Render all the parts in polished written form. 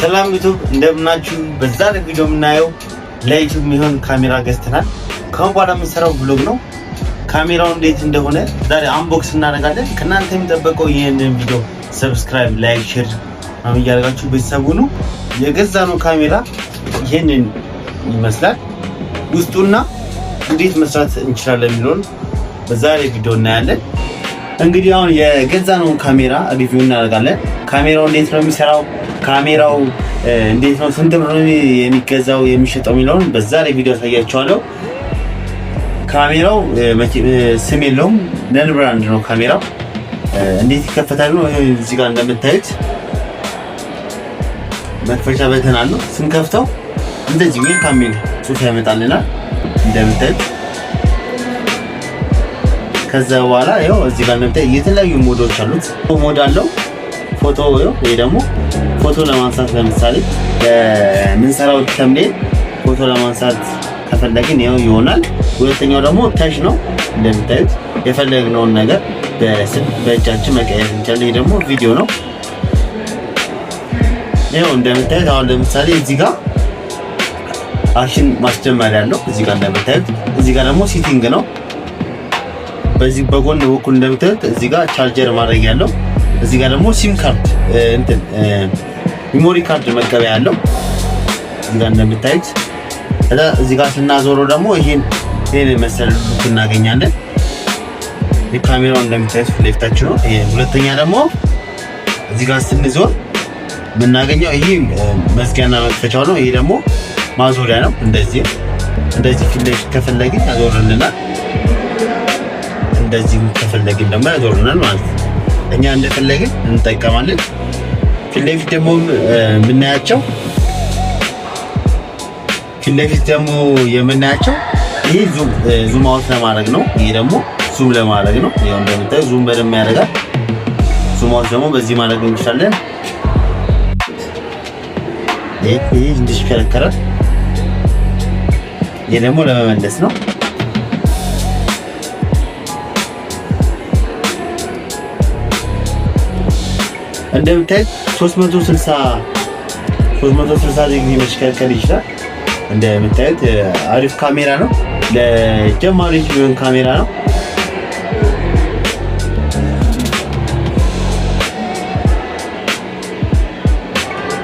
ሰላም ዩቱብ እንደምናችሁ። በዛሬ ቪዲዮ የምናየው ለዩቱብ የሚሆን ካሜራ ገዝተናል። ከአሁን በኋላ የምንሰራው vlog ነው። ካሜራው እንዴት እንደሆነ ዛሬ unbox እናደርጋለን። ከእናንተ የሚጠበቀው ይህንን ቪዲዮ subscribe፣ like፣ share ምናምን እያደረጋችሁ ቤተሰብ ሁኑ። የገዛነው ካሜራ ይህንን ይመስላል። ውስጡና እንዴት መስራት እንችላለን የሚለውን በዛሬ ቪዲዮ እናያለን። እንግዲህ አሁን የገዛነውን ካሜራ review እናደርጋለን። ካሜራው እንዴት ነው የሚሰራው፣ ካሜራው እንዴት ነው፣ ስንት ብር ነው የሚገዛው የሚሸጠው የሚለውን በዛሬ ቪዲዮ አሳያችኋለሁ። ካሜራው ስም የለውም፣ non brand ነው ካሜራው። እንዴት ይከፈታል ነው እዚህ ጋር እንደምታዩት መክፈቻ button አለው። ስንከፍተው እንደዚህ welcome የሚል ጽሑፍ ያመጣልናል እንደምታዩት። ከዛ በኋላ ያው እዚህ ጋር እንደምታዩት የተለያዩ mode ኦች አሉት። mode አለው ፎቶ፣ ይሄ ደግሞ ፎቶ ለማንሳት ለምሳሌ የምንሰራው thumbnail ፎቶ ለማንሳት ከፈለግን ይኸው ይሆናል። ሁለተኛው ደግሞ touch ነው። እንደምታዩት የፈለግነውን ነገር በእጃችን መቀየር እንችላለን። ይሄ ደግሞ ቪዲዮ ነው። ይኸው እንደምታዩት አሁን ለምሳሌ እዚህ ጋር action ማስጀመሪያ ያለው እዚህ ጋር እንደምታዩት፣ እዚህ ጋር ደግሞ setting ነው። በዚህ በጎን በኩል እንደምታዩት እዚህ ጋር ቻርጀር ማድረግ ያለው፣ እዚህ ጋር ደግሞ SIM card እንትን memory card መቀበያ ያለው እዚህ ጋር እንደምታዩት። ከዛ እዚህ ጋር ስናዞረው ደግሞ ይሄን መሰል look እናገኛለን። የካሜራው እንደምታዩት ፊት ለፊታችሁ ነው። ይሄ ሁለተኛ ደግሞ እዚህ ጋር ስንዞር የምናገኘው ይሄ መዝጊያና መክፈቻው ነው። ይሄ ደግሞ ማዞሪያ ነው። እንደዚህ እንደዚህ ፊት ለፊት ከፈለግን ያዞርልናል። እንደዚህ ከፈለግን ደግሞ ያዞርልናል ማለት ነው። እኛ እንደፈለግን እንጠቀማለን። ፊት ለፊት ደግሞ የምናያቸው ፊት ለፊት ደግሞ የምናያቸው ይሄ zoom out ለማድረግ ነው። ይሄ ደግሞ zoom ለማድረግ ነው። ይሄው እንደምታዩ zoom በደንብ ያደርጋል። Zoom out ደግሞ በዚህ ማድረግ እንችላለን። ይሄ እንዲሽከረከራል። ይሄ ደግሞ ለመመለስ ነው። እንደምታዩት 360 ዲግሪ መሽከርከር ይችላል። እንደምታዩት አሪፍ ካሜራ ነው። ለጀማሪዎች የሚሆን ካሜራ ነው።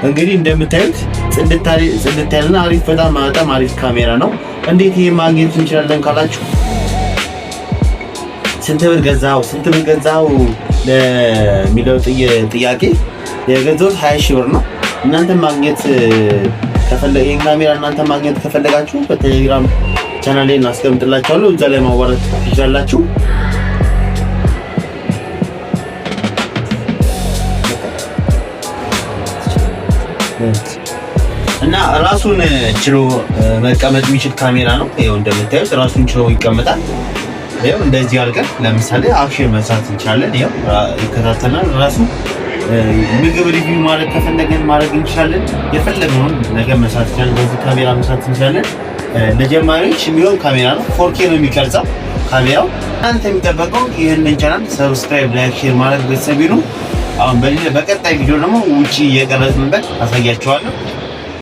እንግዲህ እንደምታዩት ጽድት ያለና አሪፍ በጣም በጣም አሪፍ ካሜራ ነው። እንዴት ይሄ ማግኘት እንችላለን ካላችሁ ስንት ብር ገዛው ስንት ብር ገዛው ለሚለው ጥያቄ የገዛሁት 20 ሺህ ብር ነው። እናንተ ማግኘት ከፈለገ ይሄን ካሜራ እናንተ ማግኘት ከፈለጋችሁ በቴሌግራም ቻናሌን አስቀምጥላችኋለሁ። እዛ ላይ ማዋራት ትችላላችሁ። እና ራሱን ችሎ መቀመጥ የሚችል ካሜራ ነው። ይኸው እንደምታዩት ራሱን ችሎ ይቀመጣል። ይኸው እንደዚህ አድርገን ለምሳሌ action መስራት እንችላለን። ይኸው ይከታተላል ራሱ። ምግብ review ማድረግ ከፈለግን ማድረግ እንችላለን። የፈለግነውን ነገር መስራት እንችላለን። በዚህ ካሜራ መስራት እንችላለን። ለጀማሪዎች የሚሆን ካሜራ ነው። 4K ነው የሚቀርጸው ካሜራው። እናንተ የሚጠበቀው ይህንን channel subscribe፣ like፣ share ማድረግ ቤተሰብ ይሁኑ። አሁን በቀጣይ ቪዲዮ ደግሞ ውጪ እየቀረጽንበት አሳያችኋለሁ።